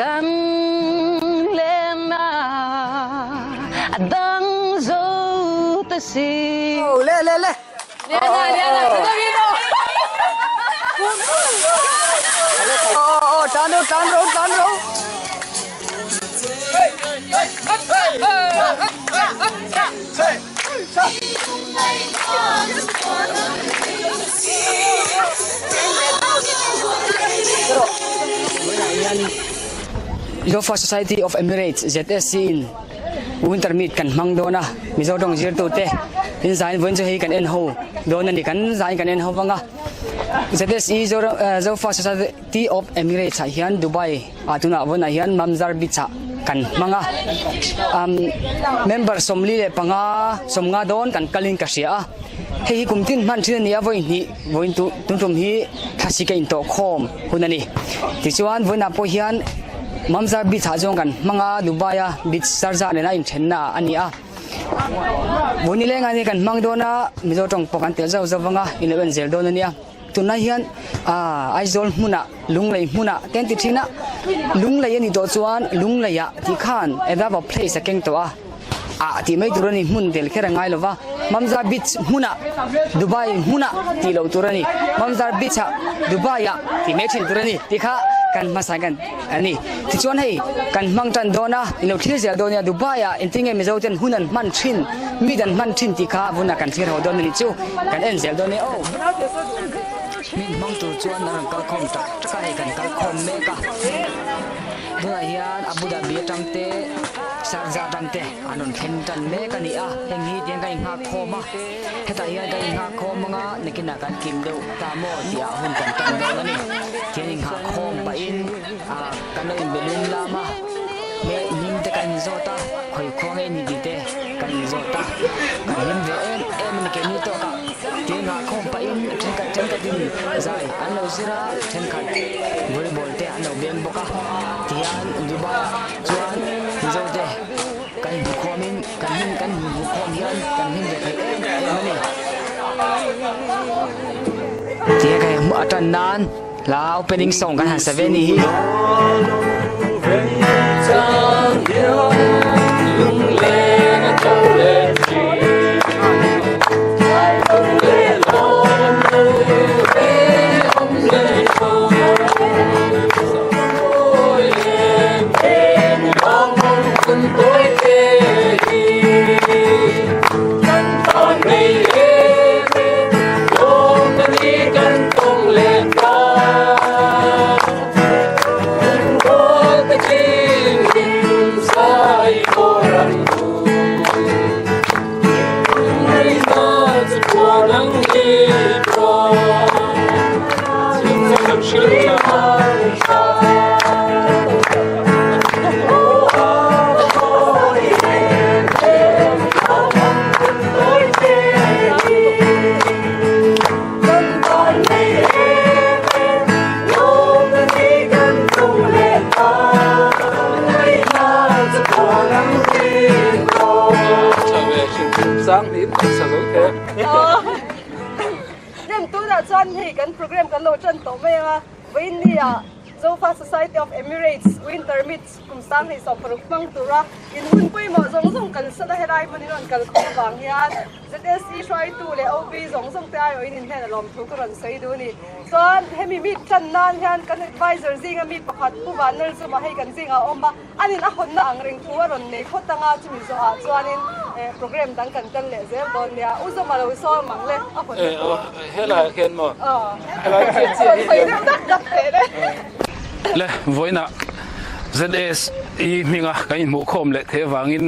Kan lenna a dang zo ta si. Le le le. Liana, Liana, tha deuhin aw. Aw aw tan ro tan ro tan ro. Vawiinah hian Zofa Society of Emirates, ZSC, in Winter Meet kan hmang dawn a, Mizo tawng zirtute in zain vawiin chu hei kan en ho dawn a ni, kan zain kan en ho vang a. ZSE Zofa Society of Emirates ah hian Dubai ah tunah vawiinah hian Mamzar Beach ah kan hmang a, member 45 50 dawn kan kalin ka hria a, hei hi kum tin hman thin a ni a, vawi hnih vawiin tun tum hi thlasik a intawh khawm hun a ni. Tichuan vawiinah pawh hian Mamzar Beach ah chuan kan hmang a, Dubai a beach Sharjah nena inthenna ah a ni a. Vawiin lengah hian kan hmang dawn a, Mizo tawng pawh kan tel zauh zauh vang a, in lo en zel dawn a nia. Tunlai hian aaa Aizawl hmunah Lunglei hmunah te an ti thin a, Lunglei a nih tawh chuan Lungleiah tih khan Adava place a keng tawh a, ah tih mai tur a ni, hmun tel kher a ngai lo va, Mamzar Beach hmunah Dubai hmunah tih loh tur a ni, Mamzar Beach ah Dubai ah tih mai thin tur a ni tih kha kan hmasa kan a ni. Tichuan hei kan hmang tan dawn a, in lo thlir zel dawn nia Dubai ah engtin nge Mizo ten hun an hman thin, mi dan hman thin tih kha vunah kan thlir ho dawn a nih chu, kan en zel dawn nia aw. Mi hmang tur chuan an rawn kal khawm tak tak a, hei kan kal khawm mek a. Tunah hian Abu Dhabi atang te, Sharjah atang te an rawn thleng tan mek a ni a, heng hi tiang kan inghak khawm a, hetah hian kan inghak khawm anga nakinah kan kim deuh ta maw tih ah hun kan tan dawn a ni. Tiang inghak khawm pahin ah kan lo inbe lum lam a, he hming te kan inzawt a, khawi khua nge ni tih te kan inzawt a, kan hlim ve em em a ni keini tawkah. Tiang nghah khawm pahin thenkhat thenkhatin zai an lo zir a, thenkhat volleyball te an lo beng bawk a. Tihian Dubai ah chuan Mizo te kan inhmu khawmin kan hlim kan inhmu khawm hian kan hlim ve thei em em a ni. Tihian kan inhmu a tan nan hla opening song kan han sa ve a nih hi. Rem tunah chuan hei kan program kan lo tan tawh mai ang a, vawiin ni ah Zofa Society of Emirates Winter Meet kum 2026 hmang tura in hun pawimawh zawng zawng kal san a helai hmun in rawn kal khawm avang hian ZSE hruaitu leh OB zawng zawng te aiawhin in hnen a lawmthu ka rawn sawi duh a ni. Chuan hemi mi tan nan hian kan advisor zinga mi pakhat Pu Vanlalzuma hei kan zingah a awm a, anin a hawnna ang reng thu a rawn nei phawt ang a, chumi zawhah chuanin program dang kan tel leh zel dawn nia. U Zuma lo sawi mang le a hawnna thu. Helai ah khian maw? Helai chiah chiah hi. Sawi deuh dak dak teh le. Le vawiinah ZSE hminga kan inhmuhkhawm leh theih avangin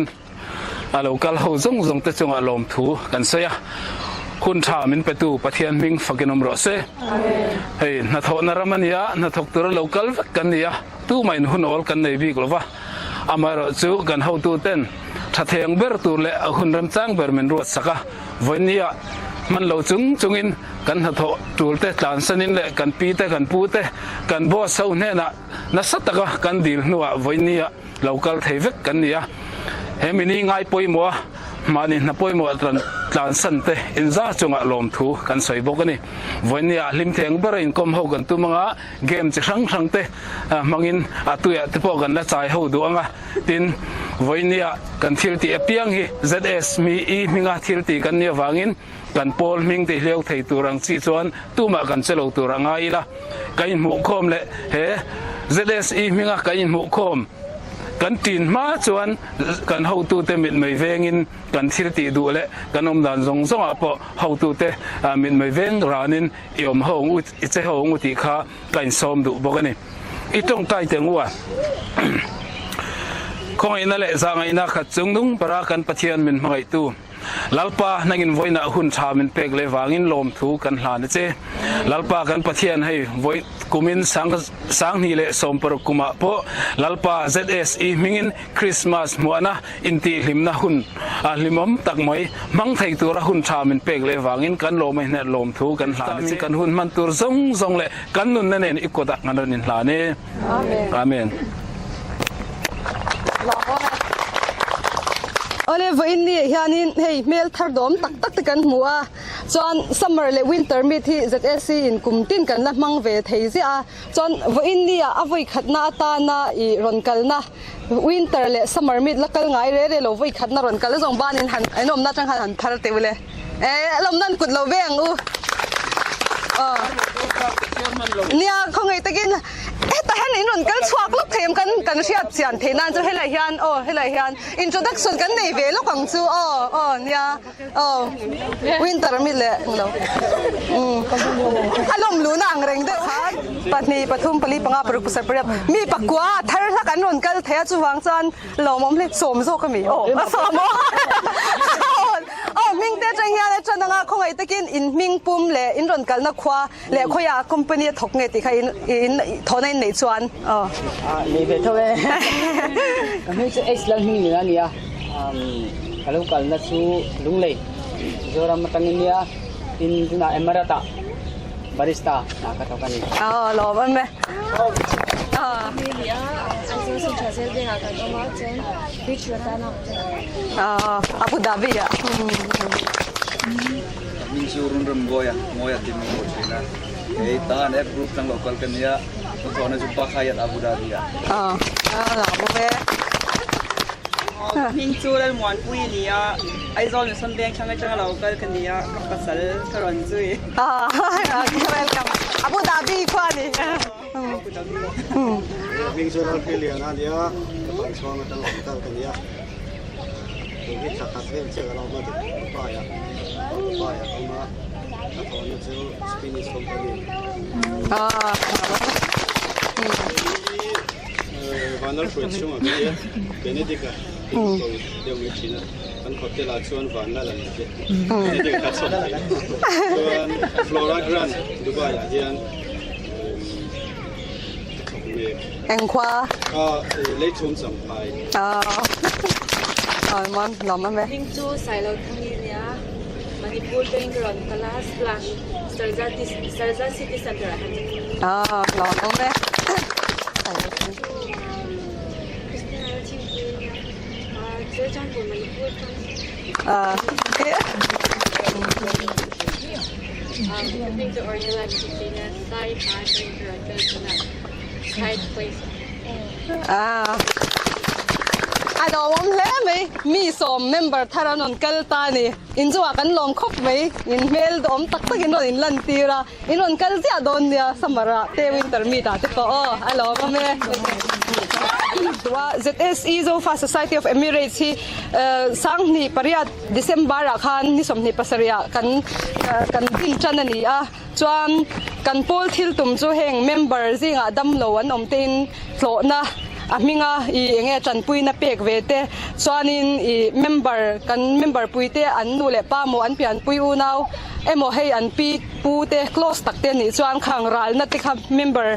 A lo kal ho zawng zawng te chungah lawmthu kan sawi a, hun tha min petu Pathian hming fakin awm rawh se. Hei hnathawhna ram a nia, hnathawk tura lo kal vek kan ni a, tumah in hun awl kan nei bik lo va, amaherawh chu kan hotu ten tha theng ber tur leh a hun remchang ber min ruat sak a, vawinia hman lo chung chungin kan hnathawh tul te tlansanin leh kan pi te kan pu te kan boss ho hnenah nasa taka kan dil hnuah vawinia lo kal thei vek kan ni a, he mini ngai pawimawh a. Mahni hna pawimawh tlansan te inzar chungah lawmthu kan sawi bawk a ni. Vawinia hlim theng bera inkawm ho kan tum anga game chi hrang hrang te hmangin a tuiah te pawh kan la chai ho duh anga tin vawinia kan thil tih apiang hi ZS mi i hminga thil tih kan nih avangin kan pawl hming tih hleu thei tur ang chi chuan tumah kan che lo tur a ngai ila kan inhmuhkhawm leh he ZSE hminga kan inhmuhkhawm kan tin hma chuan kan hotute mitmei vengin kan thil tih duh leh kan awm dan zawng zawngah pawh hotute mitmei veng ranin i awm ho ang u i che ho ang u tih kha ka insawm duh bawk a ni. I tawngtai teh ngu a. Khawngaihna leh zahngaihna khat chung nung bara kan Pathian min hmangaihtu. Lalpa, nangin vawiinah hun tha min pek leh vangin lawmthu kan hlan a che. Lalpa kan Pathian hei vawi kumin 2016 kumah pawh Lalpa ZSE hmingin Krismas hmuahna intihhlimna hun hlimawm tak mai hmang thei tura hun tha min pek leh vangin kan lawm a hnet lawmthu kan hlan a che. Kan hun hman tur zawng zawng leh kan nunna nen i kawtah kan rawn inhlan e. Amen. Awle vawiin ni ah hianin hei hmel thar dawm tak tak te kan hmu a, chuan summer leh winter meet hi ZSC in kum tin kan la hmang ve thei ziah a, chuan vawiin ni ah a vawi khatna atana ih rawn kalna winter leh summer meet la kal ngai re re lo vawi khatna rawn kal zawng banin han an awmna atang khan han phar teh ule. E lawm nan kut lo ve ang u. Aw. Nia khawngaih takin hetah hian in rawn kal chhuak lawk thei ang kan kan hriat chian theih nan chu helai hian aw helai hian introduction kan nei ve lawk ang chu aw aw nia aw winter mi leh lo umm a lawm luhna ang reng deuh khan pahnih pathum pali panga paruk pasarih pariat mi pakua thar hlak an rawn kal thei a chuvang chuan Lawmawm hle sawm zawk a mi? Aw a sawm aw. Aw hming te atang hian a tan anga khawngaih takin in hming pum leh in rawn kalna khua leh khawiah company a thawk nge tih kha in in thawhna in neih chuan aw. Nei ve tho e. Ka hming chu H Lalhming Nuna a ni a, ka lo kalna chu Lunglei, Mizoram atangin nia, tin tunah Emarat ah Barista hna ka thawk a ni. Aw lawmawm e. Abu Dhabi ah. Hming chu run ram Goya, Ngoya tih min ko thin a. Hei tahan app group tang lo kal ka nia, ka thawhna chu Bakhayat Abu Dhabi ah. Lawmawm e. Hming chu Lalmuanpui a ni a, Aizawl Mission Veng thlang atanga lo kal ka ni a, ka pasal ka rawn zui. Welcome. Abu Dhabi khua a ni. Hming chu Ralphilian a nia, ka Paichhuang atang rawn kal ka nia. Tun hi thla khat vel chiah ka lo awm a, Dubai ah, Dubai ah ka awm a, ka thawhna chu Spanish company. Vanlal hruai chhungah ka nia, Benedict-a tih ko deuh mai thin a, kan hotel ah chuan Vanlal an ti, Benedict-a kha chhuak thei lo. Chuan Flora Grand Dubai ah hian ka thawk mek. Engkhua? Leichhum Champhai. Aw, lawm awm e. Hming chu Sailo Thangi a nia, Manipur bank rawn kal a, Splash, Sarja City Centre ah hian ka thawk. Aw, lawm awm e. A lawmawm hle mai, mi sawm member thar an rawn kal ta a ni. Inchungah kan lawm khawp mai, in hmel duhawm tak takin rawn inlantir a. In rawn kal ziah dawn nia summer ah te winter meet ah te pawh aw a lawm awm e. Tua ZSE Zofa Society of Emirates hi Sanghnih pariat December ah khan ni 27 ah kan kan din tan a ni a chuan kan pawl thil tum chu heng member zingah damlo an awm te in tlawhna a hminga ih eng nge tanpuina pek ve te chuanin ih member kan member pui te an nu leh pa maw an pianpui unau emaw hei an pi pu te close tak te anih chuan khang ralna te kha member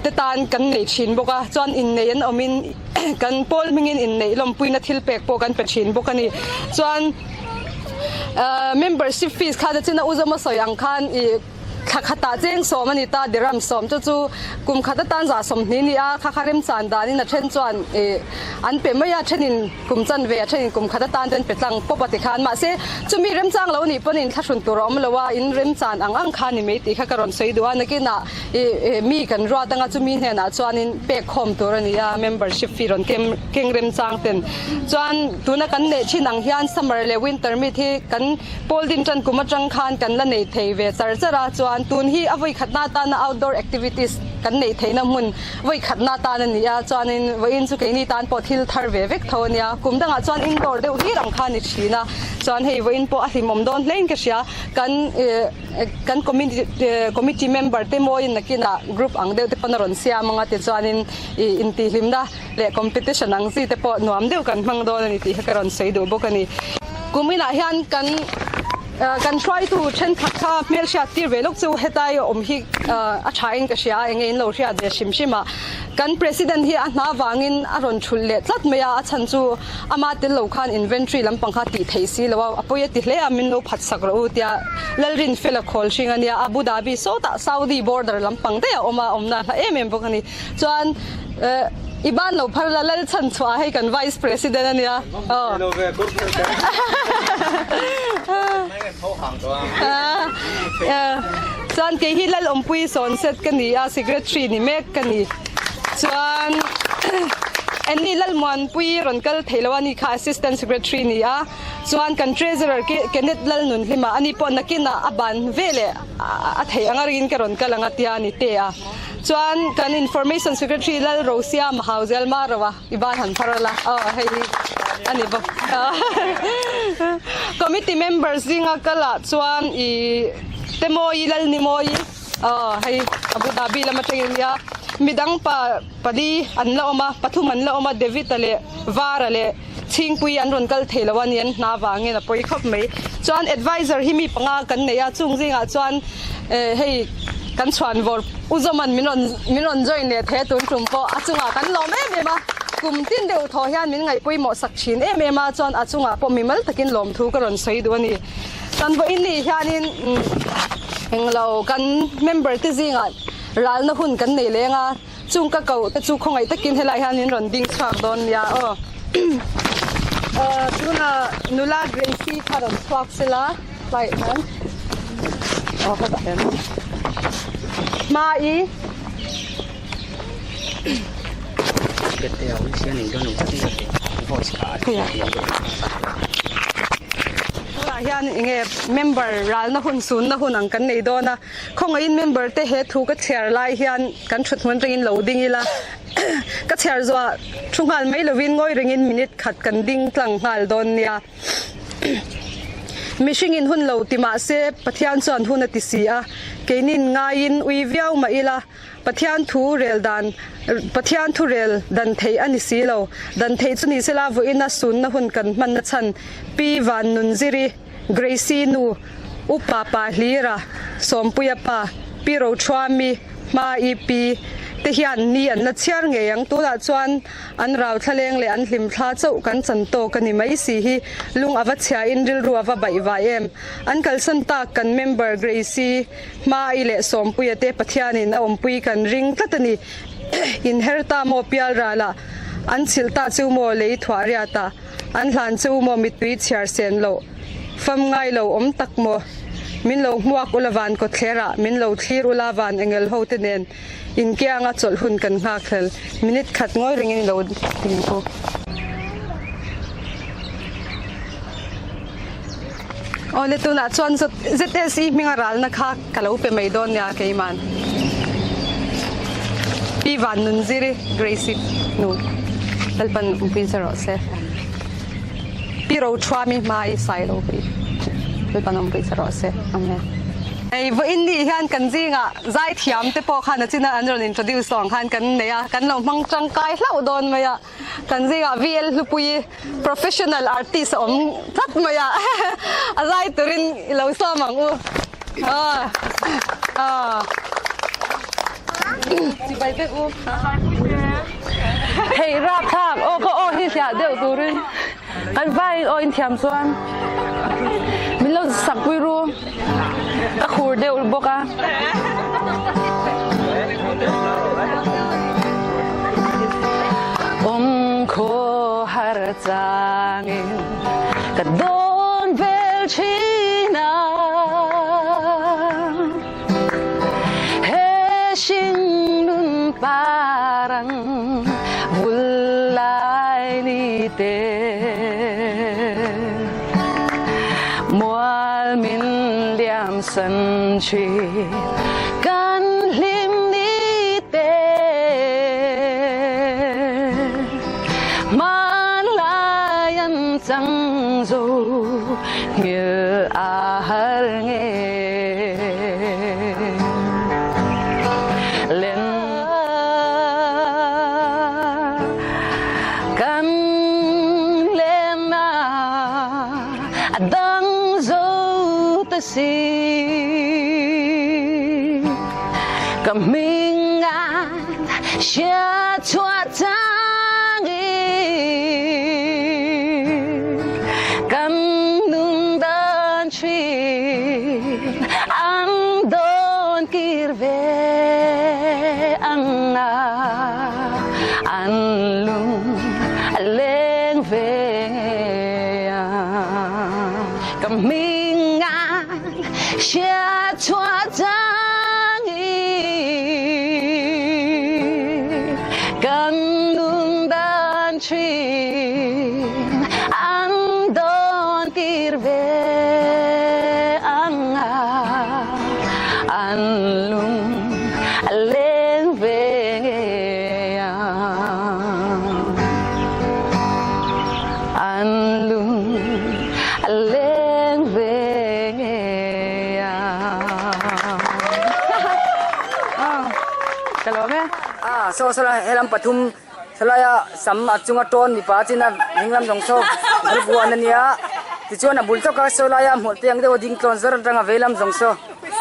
te tan kan nei thin bawk a chuan inneih an awmin kan pawl hmingin inneih lawmpuina thil pek pawh kan pe thin bawk a ni chuan membership fees kha te china u zawma sawi ang khan ih. Thla khatah chengsawm a ni ta, dirham sawm chu chu kum khat atan 120 ni a, kha kha remchan danin a then chuan ih an pe mai a, thenin kum chanve a thenin kum khat atan te an pe tlang pawp a ti khan. Mahse, chumi remchang lo nih pawhin thlahrun tur a awm lo a, in remchan ang ang kha ni mai tih kha ka rawn sawi duh a, nakinah ih mi kan ruat anga chumi hnenah chuanin pek khawm tur a ni a, membership fee rawn kem keng remchang ten. Chuan tuna kan neih thin ang hian summer leh winter meet hi kan Pawl din tan kum atang khan kan la nei thei ve char char a, chuan tun hi a vawikhatna atana outdoor activities kan neih theihna hmun vawikhatna atan a ni a, chuanin vawiin chu keini tan pawh thil thar ve vek tho a nia, kum dangah chuan indoor deuh hlir ang kha a ni thin a, chuan hei vawiin pawh a hlimawm dawn hlein ka hria, kan kan committee member te mawiin nakinah group ang deuh te pawn a rawn siam ang a, tichuanin ih intihhlimna leh competition ang chi te pawh nuam deuh kan hmang dawn a ni tih kha ka rawn sawi duh bawk a ni. Kuminah hian kan kan hruaitu thenkhat kha hmelhriat tir ve lawk chu hetlai awm hi a thain ka hria a, enge in lo hriat ve hrim hrim a. Kan President hi a hna vangin a rawn thulh leh tlat mai a, a chhan chu ama tel lo khan inventory lampang kha tih theih si lo a, a pawi a ti hle a, min lo phat sak rawh u tia Lalrinfela khawl hring a nia, Abu Dhabi sawtah Saudi border lampang daih a awm a, awmna hla em em bawk a ni. Chuan i ban lo phar la lal chhan chhuah hei kan vice president a nia. Chuan kei hi lal awmpui sawn set ka ni a secretary ni mek ka ni. Chuan Annie Lalmuanpui rawn kal thei lo a ni kha assistant secretary ni a. Chuan kan treasurer Kenneth Lalnunhlima ani pawh nakinah a ban veleh a theih ang a ringin ka rawn kal ang a tia ni te a. Chuan kan Information Secretary Lal Rosia Mahauzel Marawa i ban han phar la aw hei hi a ni bawk. Committee members zinga kal ah chuan i Temawi Lalnimawi aw hei Abu Dhabi lam atangin nia midang pa pali an la awm a pathum an la awm a David-a leh Vara leh Chhingpui an rawn kal thei lo a ni an hna vangin a pawi khawp mai. Chuan advisor hi mi panga kan nei a, chung zingah chuan hei kan chhuan vawr U Zawman min rawn min rawn join leh thei a tun tum pawh a chungah kan lawm em em a, kum tin deuh thaw hian min ngaihpawimawh sak thin em em a, chuan a chungah pawh mimal takin lawmthu ka rawn sawi duh a ni. Kan vawiin ni hianin englo kan member te zingah ralna hun kan nei leng a. Chung ka koh te chu khawngaih takin helai hian min rawn ding chhuak dawn nia aw. Tuna nula Gracie kha rawn chhuak sela tlaiah hian aw hetah hian hma i Tunah hian enge member ralna hun sunna hun ang kan nei dawn a. Khawngaihin member te he thu ka chhiar lai hian kan thut hmun rengin lo ding ila, ka chhiar zuah thu nghal mai lovin ngawi rengin minute khat kan ding tlang nghal dawn nia. Mihringin hun lo ti mah se Pathian chuan hun a ti si a, keinin ngaiin ui viau mah ila Pathian thu rel dan Pathian thu rel dan theih a ni si lo. Dan theih chu ni sela vawiina sunna hun kan hmanna chhan Pi Van Nunziri, Gracie nu, Upa pa Hlira, Sawmpuia pa, Pi Rothruami, Hma i pi te hian ni an la chhiar ngei ang. Tunah chuan an rau thlaleng leh an hlim thla chauh kan chan tawk a ni mai si hi lung a va chhiain rilru a va baih vai em. An kalsan tak kan member Gracie, Hma i leh Sawmpuia te Pathianin a awmpui kan ring tlat a ni. Inher ta maw pial ralah an chhilh ta chu maw lei thuah riatah. An hlan chu maw mittui chhiar sen loh fam ngai lo awm tak maw? Min lo hmuak ula van kawtthler ah min lo thlir ula van engel ho te nen inkianga chawlh hun kan nghak hlel minute khat ngawi rengin i lo ding u. Awle tunah chuan ZSE hminga ralna kha ka lo pe mai dawn nia keiman. Pi Van Nunziri Gracie nu Lalpan awmpui che rawh se. Pi Rothruami hma i sai lo pui Lalpan awmpui che rawh se. Amen. Hei vawiin ni hian kan zingah zaithiam te pawh khan a china an rawn introduce tawh ang khan kan nei a, kan lo hmang tangkai hlauh dawn mai a. Kan zingah VL Hlupuii professional artist a awm tlat mai a, a zai turin i lo sawm ang u. Chibai vek u. Hei rapthlak aw ka aw hi hliah deuh turin kan vaiin aw in thiam chuan min lo sak pui ru ka khur deuh bawk a. Ka dawn vel thin a, he hringnun parang vul lai ni te. Mual min liam san thin kan hlim ni te. Hmanlai an chang zo nghilh a har nge. Len kan lenna a dang zo ta si. Ka hming an hriat chhuah changin kan nun dan thin an dawn kir ve ang a, an lung a leng ve ngei ang. Ka hming an hriat chhuah changin kan nun dan thin an dawn kir ve ang a, an lung a leng ve ngei ang. An lung a leng ve ngei ang. Ka lawm e. A, saw saw lai helam pathum sawlaia sam a chunga tawn mipa chin a dinglam zawng saw group one a nia tichuan a bul tawka sawlaia hmuh te ang deuh a ding tlawn zawr atanga veilam zawng saw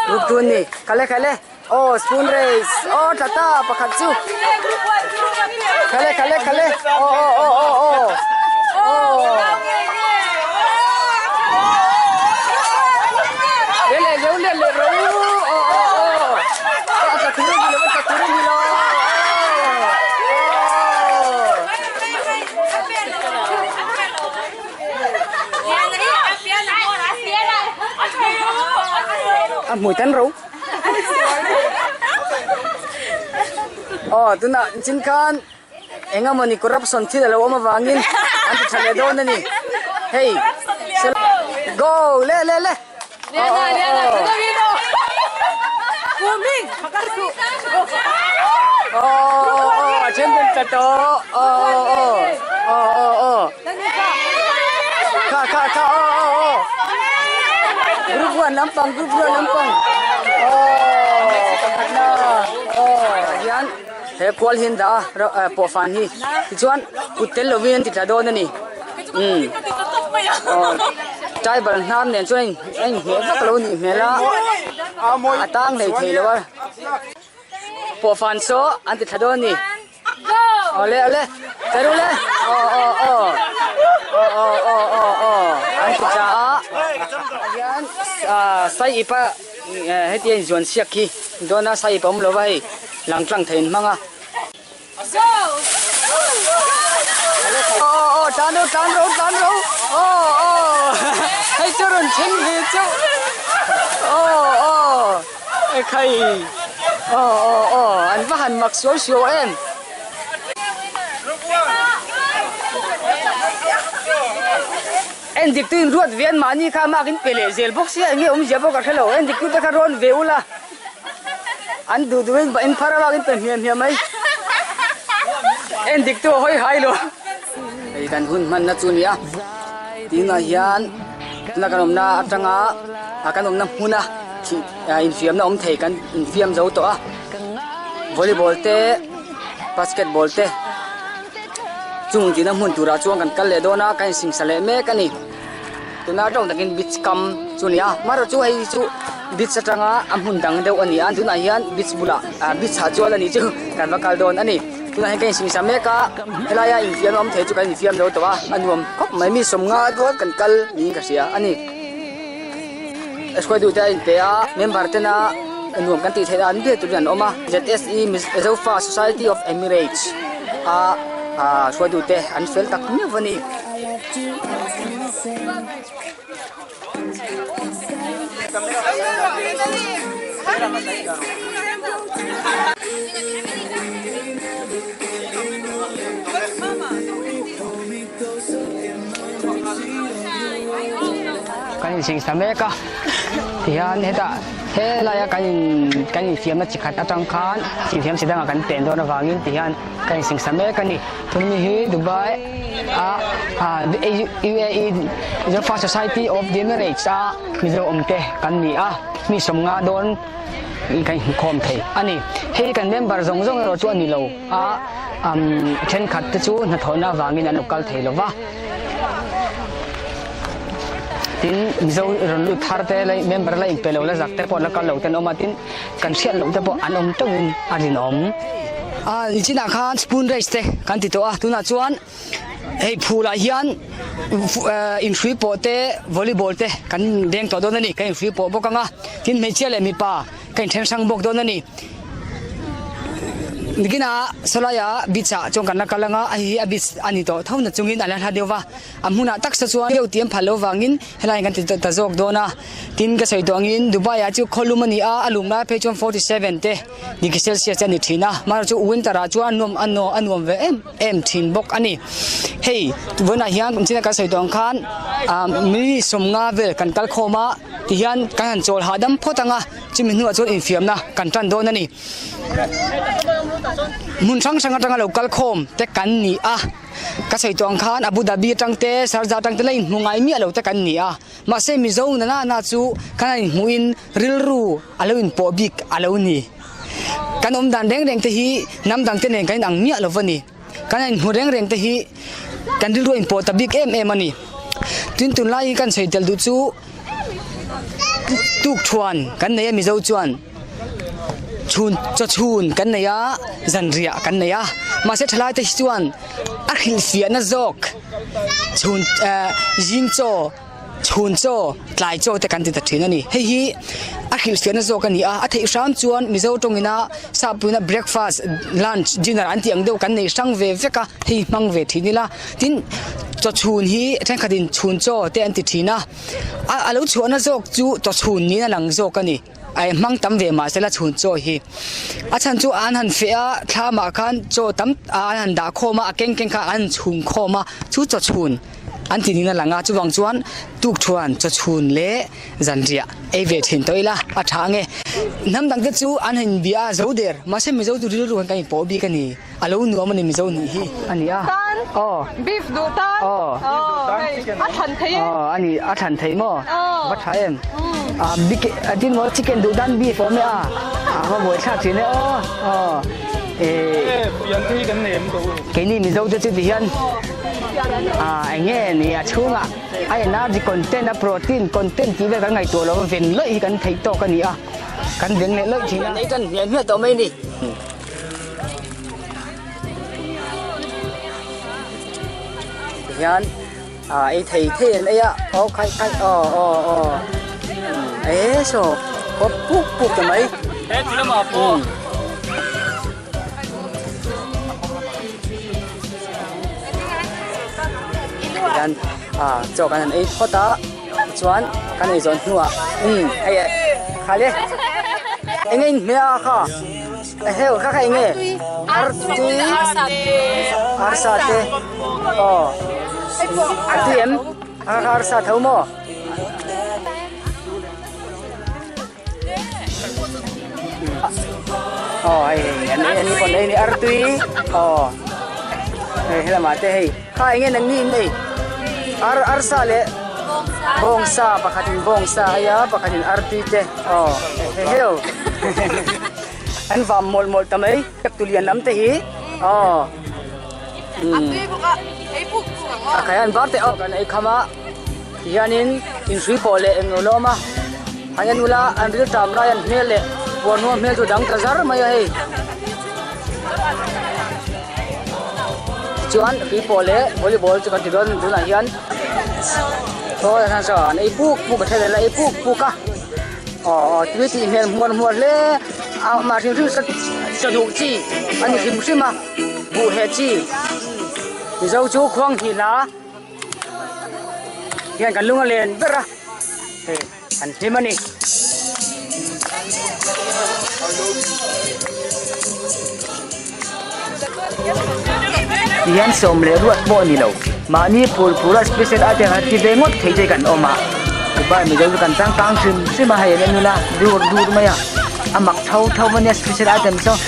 group two a ni khale khale aw spoon race aw tla ta pakhat chu khale khale khale aw aw aw aw aw aw le le le le le ro aw aw aw a tla thur a ni lo a tla thur a ni lo A hmui tan ro. Aw tunah chin khan eng emawni corruption thil a lo awm avangin an ti tha leh dawn a ni. Hei go le le le. Aw a then pen ta tawh aw aw aw aw aw kha kha kha aw aw aw group one lampang group one lampang aw pakhatna aw hian he kual hi an dah a pawhfan hi tichuan kut tel lovin an ti tla dawn a ni umm aw tribal hnar nen chuan a inhmeh vak lo a nih hmel a a tang hlei thei lo a pawhfan saw an ti tla dawn a ni awle awle charu le aw aw aw aw aw aw aw an ti tla a hian ah sai ipa heti a inzuan siak hi dawn a sai ip a awm lo va hei lang tlang thei in hmang a. Aw aw tlan ro tlan ro tlan ro aw aw hei chu rawn then ve chu aw aw ekhai aw aw aw an va han mak suau suau em. En dik tu in ruat ve an mahni kha mark in pe leh zel bawk sia enge awmzia pawh ka hrelo en dik tu te kha rawn ve ula. An duh duh in in phar avangin pe hmiah hmiah mai. En dik tu a hawi hai lo. Hei kan hun hmanna chu a ni a, tunah hian tuna kan awmna atanga kan awmna hmuna infiamna awm thei kan infiam zo tawh a, volleyball te basketball te chung tihna hmun turah chuan kan kal leh dawn a, kan insingsa leh mek a ni. Tuna tawng takin beach kam chu a ni a, amaherawh chu hei chu beach atanga a hmun dang deuh a ni a, tunah hian beach bulah ah beach ah chuan a ni chu kan va kal dawn a ni. Tunah hian ka insingsa mek a, helaia infiam a awm thei chu kan infiam zo tawh a, a nuam khawp mai mi sawmnga dawn kan kal niin ka hria a ni. Hruai duhte a inpe a, member tena nuam kan tih theih a an ber turin an awm a, ZSE Zofa Society of Emirates a hruai duhte an fel tak meuh a ni. Kan insingsa mek a, tihian hetah helaia kan in kan infiamna chi khat atang khan infiam chi dangah kan pen dawn avangin tihian kan insingsa mek a ni. Tuni hi Dubai a UAE Zofa Society of the Emirates a Mizo awmte kan ni a, mi sawmnga dawn kan inkhawm thei a ni. Hei kan member zawng zawng erawh chu a ni lo a, thenkhat te chu hnathawhna avangin an lo kal thei lo va. Tin, Mizo rawn lut thar te leh member la inpe lo la zak te pawh la kal lo te an awm a, tin kan hriat loh te pawh an awm teuhin a rinawm. Nichinah khan spoon race te kan ti tawh a, tunah chuan hei phulah hian inhrui pawh te volleyball te kan deng tawh dawn a ni, kan inhrui pawh bawk ang a, tin hmeichhia leh mipa ka inthen hrang bawk dawn a ni. Nikinah sawlaia beach ah chuan kan la kal ang a, a hei hi a beach a ni tawh tho na chungin a la hla deuh va, a hmunah taksa chuan deuh tih an phal loh vangin helaiah kan ti ta zawk dawn a. Tin ka sawi tawh angin Dubai ah chu khawlum a ni a, a lum lai phei chuan 47 te degree celsius te a ni thin a, mahse chu winter ah chuan a nuam a a nuam ve em em thin bawk a ni. Hei vawiinah hian kum chin a kan sawi tawh ang khan ah mi sawmnga vel kan kal khawm a tihian kan han chawl hahdam phawt ang a. Chumi hnuah chuan infiamna kan tan dawn a ni. Hmun hrang hrang atanga lo kal khawm te kan ni a, ka sawi tawh ang khan Abu Dhabi atang te, Sharjah atang te la inhmu ngai miah lo te kan ni a. Mahse Mizo na na na chu kan han inhmuhin rilru a lo inpawh bik a lo ni. Kan awm dan reng reng te hi hnam dang te nen kan inang miah lo va ni. Kan han inhmu reng reng te hi kan rilru a inpawh ta bik em em a ni. Tin tunlai hi kan sawi tel duh chu. Tuk thuan kan nei a Mizo chuan chhun chaw chhun kan nei a zanriah kan nei a mahse thalai te hi chuan a hrilhfiahna zawk chhun eh zing chaw chhun chaw tlai chaw te kan ti ta thin a ni hei hi a hrilhfiahna zawk a ni a a theih hram chuan Mizo tawngina sap puina breakfast lunch dinner an tih ang deuh kan nei hrang ve vek a hei hmang ve thin ila tin chaw chhun hi thenkhatin chhun chaw te an ti thin a. A a lo chhuahna zawk chu chawchhun niin a lang zawk a ni. A hmang tam ve mahse la chhun chaw hi. A chhan chu an han feh a, thlamah khan chaw tam an han dah khawm a, a keng keng kha an han chhum khawm a, chu chawchhun an ti niin a lang a. Chuvang chuan tukṭhuan chawchhun leh zanriah ei ve thin tawh ila a tha ang e. Hnam dangte chu an han inbia a, zo der mahse Mizo chu rilru han kan inpawh bik a ni. A lo nuam a ni Mizo nih hi a ni a. Tan beef duh tan aw hei a thlan thei e. Aw a ni a thlan thei maw va tha em. A bik a tin maw chicken duh tan beef awm e a a va buai thlak thin e aw aw e pian te hi kan nei em ko. Keini Mizo te chu ti hian a eng nge ni a chhungah a energy content a protein content tih vel kan ngaihtuah lo a ven lawih hi kan theih tawk a ni a kan veng leh lawih thin a. Nei tan hmiah hmiah tawh mai a ni. Hian ah ei thei thei an ei a aw khai khai aw aw aw e saw kawp puk puk ta mai umm hian ah chaw kan han ei phawt a chuan kan ei zawn hnuah umm hei khale eng nge inhmeh a kha. Eheu kha kha enge artui arsa te aw a tui em a kha arsa tho maw aw hei hei an ei an pawn ei ni artui aw hei helamah te hei kha enge nang ni in ei ar arsa leh bawngsa pakhatin bawngsa a ei a pakhatin artui te aw eheu. An vam mawlh mawlh ta mai tulian lam te hi aw a khai an var te aw kan ei kham a tihianin inhrui pawh leh eng lo la awm a an en ula an ril tam lai an hmel leh puan hnuam hmel chu dang ta zar mai a hei tichuan hrui pawh leh volleyball chu kan ti dawn tunah hian saw saw an ei puk puk a then an la ei puk puk a. Aw aw tui tih hmel hmuar hmuar hle a mah hrim hrim saw chaw duh chi a ni hrim hrim a buh heh chi Mizo chu khuang hnih hla. Hian kan lung a len ber a, hei an hlim a ni. Tihian sawm leh ruat pawh a ni lo. Mahni phur phura special item han ti ve ngawt thei te kan awm a. Dubai Mizo chu kan changkang hrim hrim a, hei an en ula dur dur mai a, a mak tho tho a nia special item saw.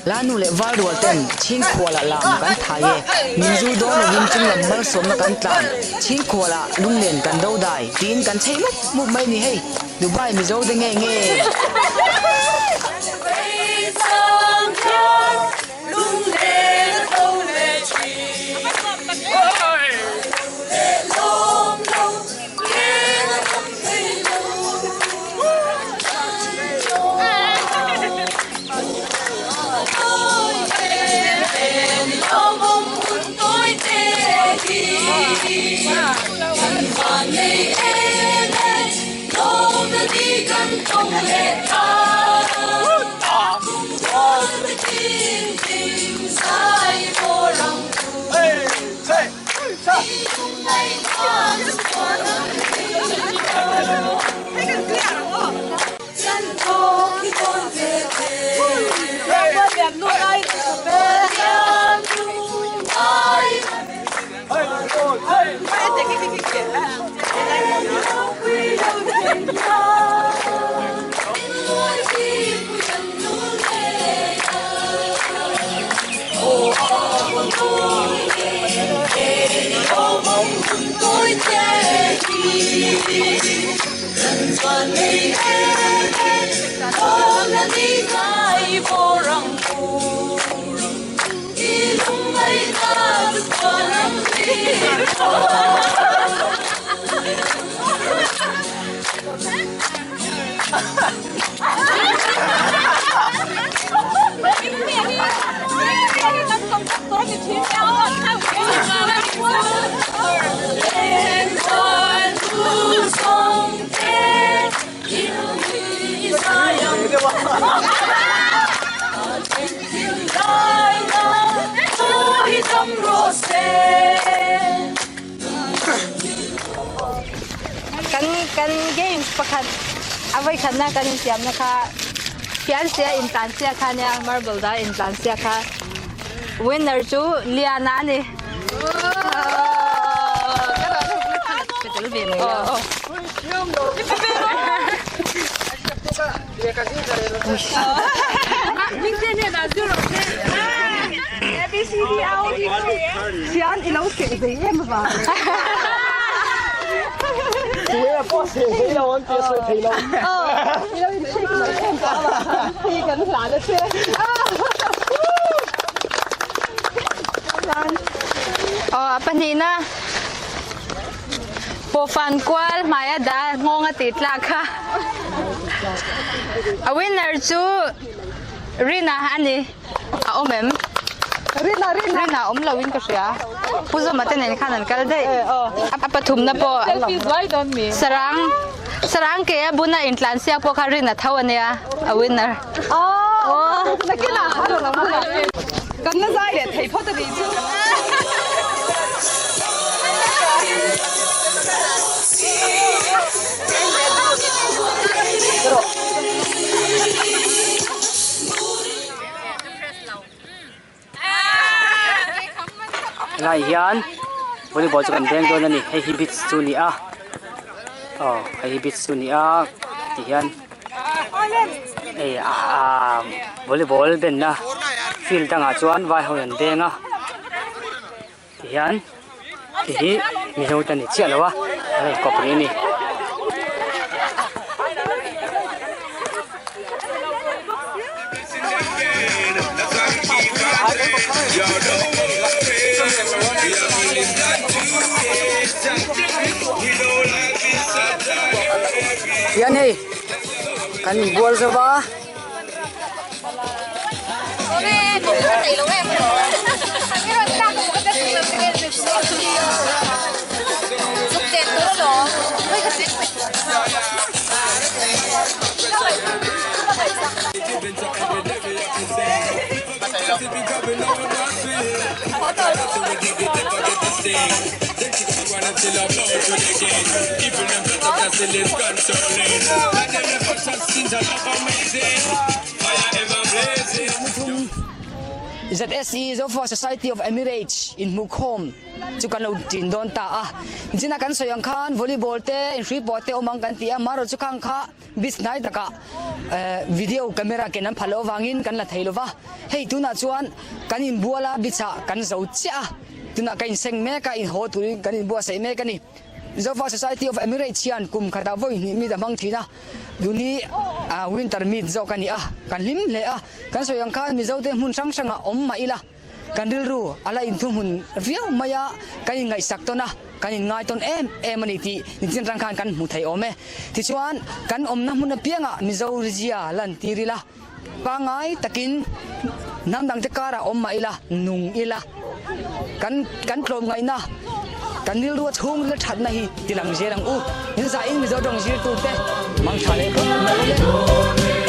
La nu leh val rual ten chhingkhual ah lam kan thai e, min zu dawn lovin chung lam malsawmna kan tlan, chhingkhual ah lunglen kan do dai tiin kan chheih mup mup mai ni hei, Dubai Mizo te nge nge. Kan kan games pakhat a vawikhatna kan insiamna kha fiansia intlansia kha nia marble dah intlansia kha winner chu Liana a ni. Aw a pahnihna pawhfan kual hmaia dah nghawng a tih tlak kha a winner chu Rina a ni a awm em? Rina Rina Rina awm lo in ka hria Pu Zawma te nen khan an kal daih a pathumna pawh sarang sarang ke a buna intlansiak pawh kha Rina tho a nia a winner aw Kan la zai leh thei phawt a nih chu. Helai hian volleyball chu kan veng dawn a ni hei hi beach chu a ni a aw hei hi beach chu a ni a tihian hei aaa volleyball benna. Field dangah chuan vai ho an beng a tihian ti hi Mizo te ni chiah lo a an rawn kawp rih a ni. Tihian hei kan inbual zo va. ZSE Zofa Society of Emirates inhmuhkhawm chu kan lo ṭin dawn ta a. Nichina kan sawi ang khan volleyball te inhrui pawh te awm ang kan ti a, amaherawhchu chu khang kha beach hnai takah video camera ken an phal loh avangin kan la thei lo va. Hei tunah chuan kan inbual a beach ah kan zo chiah a, tunah ka inseng mek a, inhaw turin kan inbuatsaih mek a ni. Zofa Society of Emirates hian kum khatah vawi hnih meet a hmang thin a, tun hi winter meet zawk a ni a, kan hlim hle a, kan sawi ang khan Mizote hmun hrang hrangah awm mah ila kan rilru a la inthuhmun viau mai a, kan inngaihsak tawn a, kan inngai tawn em em a ni tih nitin atang khan kan hmu thei awm e. Tichuan, kan awmna hmun apiangah Mizo rizia lantir ila, Pangngai takin hnam dangte karah awm mah ila, nung ila, kan kan tlawmngaihna, kan rilrua chhungril thatna hi ti lang zel ang u. In zahin Mizo tawng zirtute mang tha leh phawt mai ule.